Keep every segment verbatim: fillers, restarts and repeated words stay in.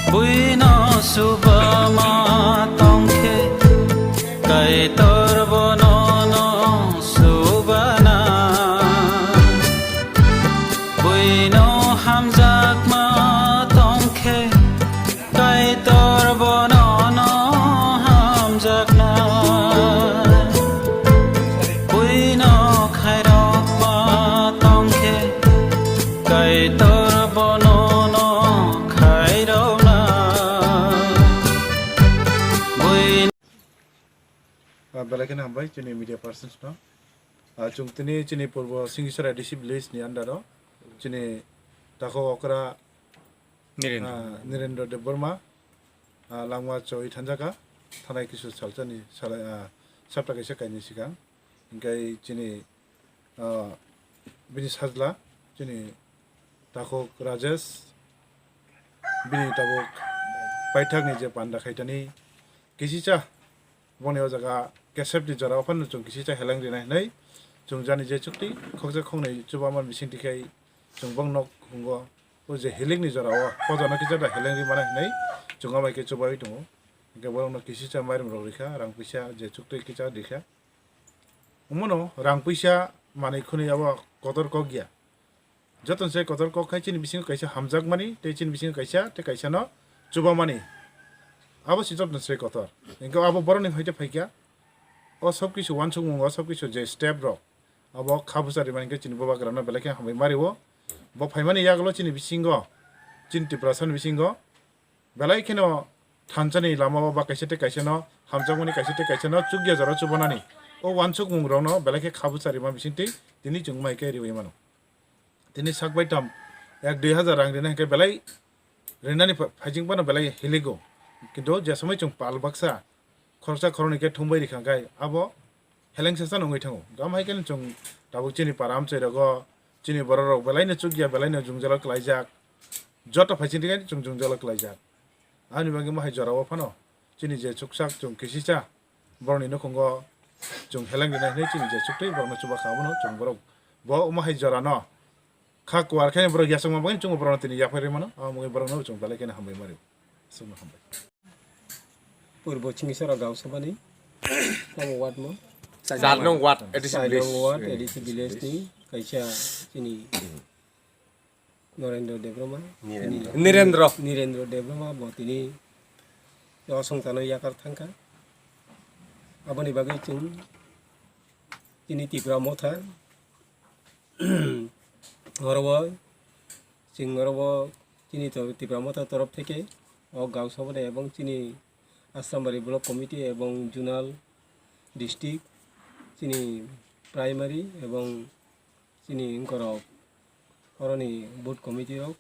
Buino subama tongkhe, Kaitor bono no subana. Buino hamjakma tongkhe, Kaitor bono no hamjakna. Buino khairokma tongkhe, Kaitor bono no khairokna. Bui- Ah, belai kheno hambai chini media persons no. Ah, chwng tini chini purbo Singisorai D C village ni under o chini takhuk okra, Nirendra. Ah, Nirendra Debbarma, ah, langma choi thanjaka, thanai kisu salsa ni salai, ah, sapta kaisa kaini sikang. Hingkai chini, ah, bini sajla, chini takhuk Rajesh, bini tabuk paithak ni je panda khaitani kisicha, boni o jaga kesep ni jora o phano chwng kisicha heleng rinai hinui chwng jani je chukti khokjak khoknwi chubaman bising tikhai chwng bong nok hungo. O je healing ni jora o, o jana kisa da healing ri mana hinui chwng amai khe chubai tongo. Hingke borok no kisi cha mairum rok rikha, rang puisa je chukti kisa rikha. Omono rang puisa manui khunui abo kotor kok ya. Joto se kotor kok khai chini bisingo kaisa hamjak mani, tei chini bisingo kaisa, tei kaisa no chuba mani. Abo si joto se kotor. Hingke abo borok ni phaite phaikha. O sob kisu wansukmung, o sob kisu je step rok. Abo kha bwsa rimani hingke chini bubagra no belai khe hambai ma rio. Bo phaimani yagulo chini bisingo, chini Tiprasa ni bisingo belai kheno thansa ni lama o ba kaisa tei kaisa no hamjakmani, kaisa tei kaisa no chukya jora chubanani. O wansukmung rok no belai khe kha bwsa rima bising twi tini chwng mai khe riwi mano. Tini sak bai tam ek dui hazar rang rina hingke belai rinani pha-, phaijing phano belai hiligo. Kintu je somoi chwng pal baksa khoroksa khoroknwi khe thumbai rikha khe abo heleng sasa nungwi thango. Gam hai khe chwng tabuk chini para amchai rogo, chini borok rok belai no chukya, belai no jwngjalo klaijak. Joto phaijing rikha chwng jwngjalo klaijak. Ani bagwi mohai jora o phano chini je chuksak chwng kisicha borokni nukhungo chwng heleng rinai hinui chini je chuktwi borokno chuba kha, abono chwng borok bo omo hai jorano kha kuar khe borok yachakma bagwi chwng borokno tini yaphai rwi mano, abo wngwi borokno chwng belai kheno hambai ma rw-, chwngno hambai. Purbo Chingisora Gausabani, tamo ward mo? Char nong ward, A D C Char nong village. Ward, A D C village ni kaisa chini Norendra Debbarma. Nirendra. Tini Nirendra. Nirendra Debbarma bo tini o songchano yakar thangkha. Aboni bagwi chwng tini Tipra Motha oro bo chwng oro bo chini to-, Tipra Motha torof theke o Gausabani ebong chini Asrambari Block Committee ebong Zonal District chini primary ebong chini wngkorok oroni booth committee rok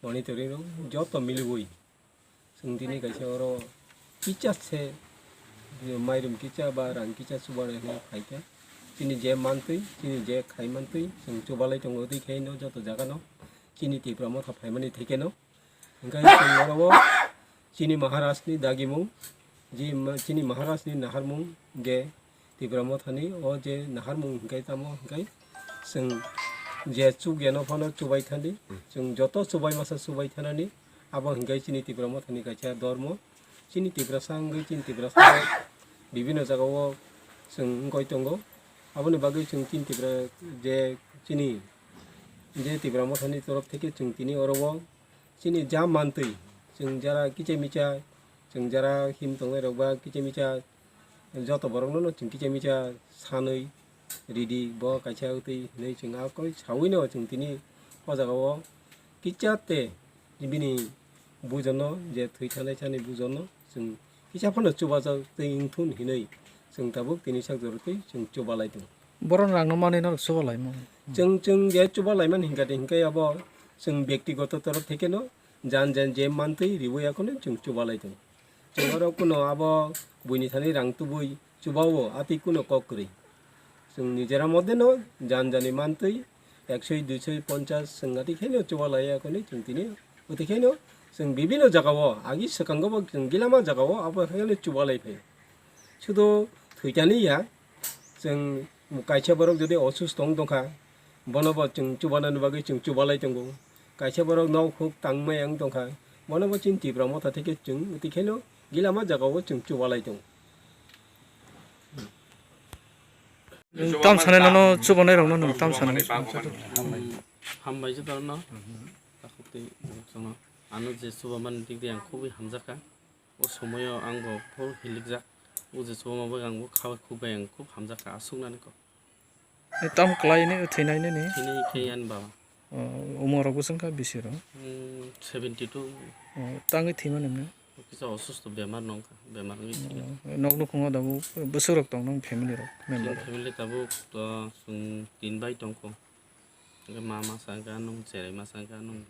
monitoring rok joto miliwi chwng tini kaisa oro kicha se mairum kicha ba rang kicha chubanai hinwi phaikha. Chini je mantwi, chini je khai mantwi chwng chubalai tongo twi khe no joto jaga no chini Tipra Motha phaimani theke no. Hingke chwng oro o chini Maharaj ni dagimung, ji ma-, chini Maharaj ni naharmung je Tipra Mothani o je naharmung hingke tamo hingke chwng je chukya no phano chubai thani, chwng joto chubai masa chubai thanani, abo hingke chini Tipra Mothani kaisa dormo, chini Tiprasa wngwi chini Tiprasa bibino jaga o chwng wngoi tongo, aboni bagwi chwng chini Tipra je chini je Tipra Mothani torof theke chwng tini oro o chini ja mantwi, chwng jara kicha micha, chwng jara him tongnai rok ba kicha micha joto borok no chwng kicha micha sanwi ridi bo kaisa wtwi hinwi chwng a koi sawi no chwng tini o jaga o kicha te bini bujono je thwi thanai sani bujono chwng kisa phano chubajak tei wngthun hinwi chwng tabuk tini sak jora twi chwng chubalai tongo. Borok rang no manwi no chubalai mano. Chwng, chwng je chubalaimani hinkhe, hinkhe abo chwng byaktigoto torof theke no jan jan je mantwi riwi akheno chwng chubalai tongo. Chwng oro kuno abo buini thani rang tubui chubao, atwi kuno kok kwrwi. Chwng nijera modeno jan jani mantwi ekshoi, duishoi, ponchas chwng atwi khaino chubalaiya koni chwng tini. Bwtwi khaino chwng bibino jagao, agi swkango bo chwng gilama jagao abo khaino chubalai phaio. Sudo thwitani ya, chwng kaisa borok jodi osusto wng tongkha, bono bo chwng chubanani bagwi chwng chubalai tongo. Kaisa borok nok huk tangmaya wng tongkha, bono bo chini Tipra Motha theke chwng twi khaino gilama jagao chwng chubalai tongo. Nwng tam sanai nono chubanai rokno nwng tam sanai? Hambai se torno. Takhuk tei bukhuksongno. Ano je chubamani dik de ang khubui hamjakha. O somoyo ang bo phor hilikjak. O je chubama bai ang bo kha khuk bai ang khub hamjakha, aswk nani kok. Tam kwlai ni thwinai nini? Thwinai khe yan baba. O, umor rok bwswng kha bisi rok? Hmm, seventy two. O, tangwi thwimani mne? Kisa osusto bemar nongkha, bemar wngwi thwikha. O, nok nukhungo dabu bwswk rok tong nang family rok, member rok? Family tabuk to chwng tin bai tongkho. Hwnkhe ma masa hwnkhe anung, cherai masa hwnkhe anung.